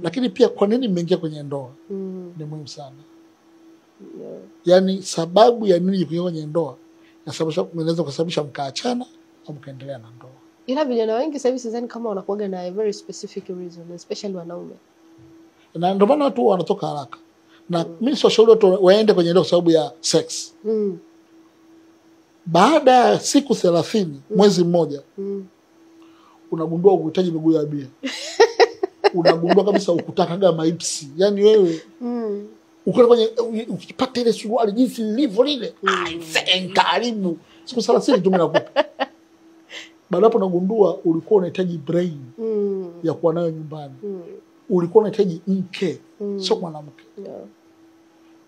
Lakini pia kwa nini mmeingia kwenye ndoa ni muhimu sana. Yaani sababu ya nini kuingia kwenye ndoa inaweza kusababisha mkaachana au mkaendelea na ndoa. Ila vijana wengi sasa hivi sidhani kama wanakuwaga na a very specific reason, especially wanaume. Na ndio maana watu wanatoka haraka. Na mimi siwashauri watu waende kwenye ndoa kwa sababu ya sex. Baada ya siku 30, mwezi mmoja, unagundua ukuhitaji miguu ya bia. Unagundua kabisa ukutakaga maipsi. Yaani wewe ukiona kwenye ukipata ile suruali jinsi lilivyo lile, karibu siku 30 tu mimi nakupa. Baada hapo unagundua ulikuwa unahitaji brain ya kuwa nayo nyumbani. Ulikuwa unahitaji mke, sio mwanamke.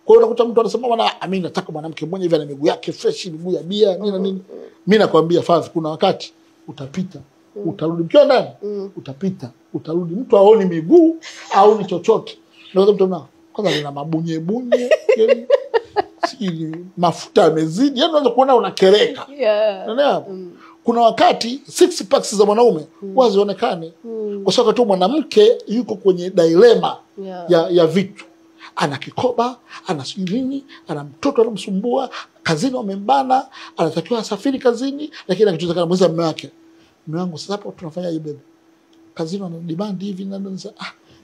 Kwa hiyo unakuta mtu anasema bwana, mimi nataka mwanamke mmoja hivi ana miguu yake fresh, miguu ya bia, nini na nini. Mimi nakwambia Fazi, kuna wakati utapita, utarudi mkiwa ndani, utapita, utarudi, mtu aoni miguu, aoni chochote. Ndio mtu ana kwanza lina mabunye bunye, yani si mafuta yamezidi, yani unaweza kuona unakereka. Unaelewa? Kuna wakati six packs za mwanaume wazionekane. Kwa sababu tu mwanamke yuko kwenye dilema ya vitu. Ana kikoba, ana sijui nini, ana mtoto anamsumbua, kazini wamembana, anatakiwa asafiri kazini, lakini anachotaka anamuuliza mume wake. Mume wangu sasa hapo tunafanyaje bebe? Kazini wana demand hivi na nini sasa,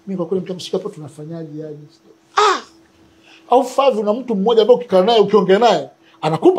mimi kwa kweli mtu msiku hapo tunafanyaje yani? Au Favi una mtu mmoja ambaye ukikaa naye ukiongea naye anakupa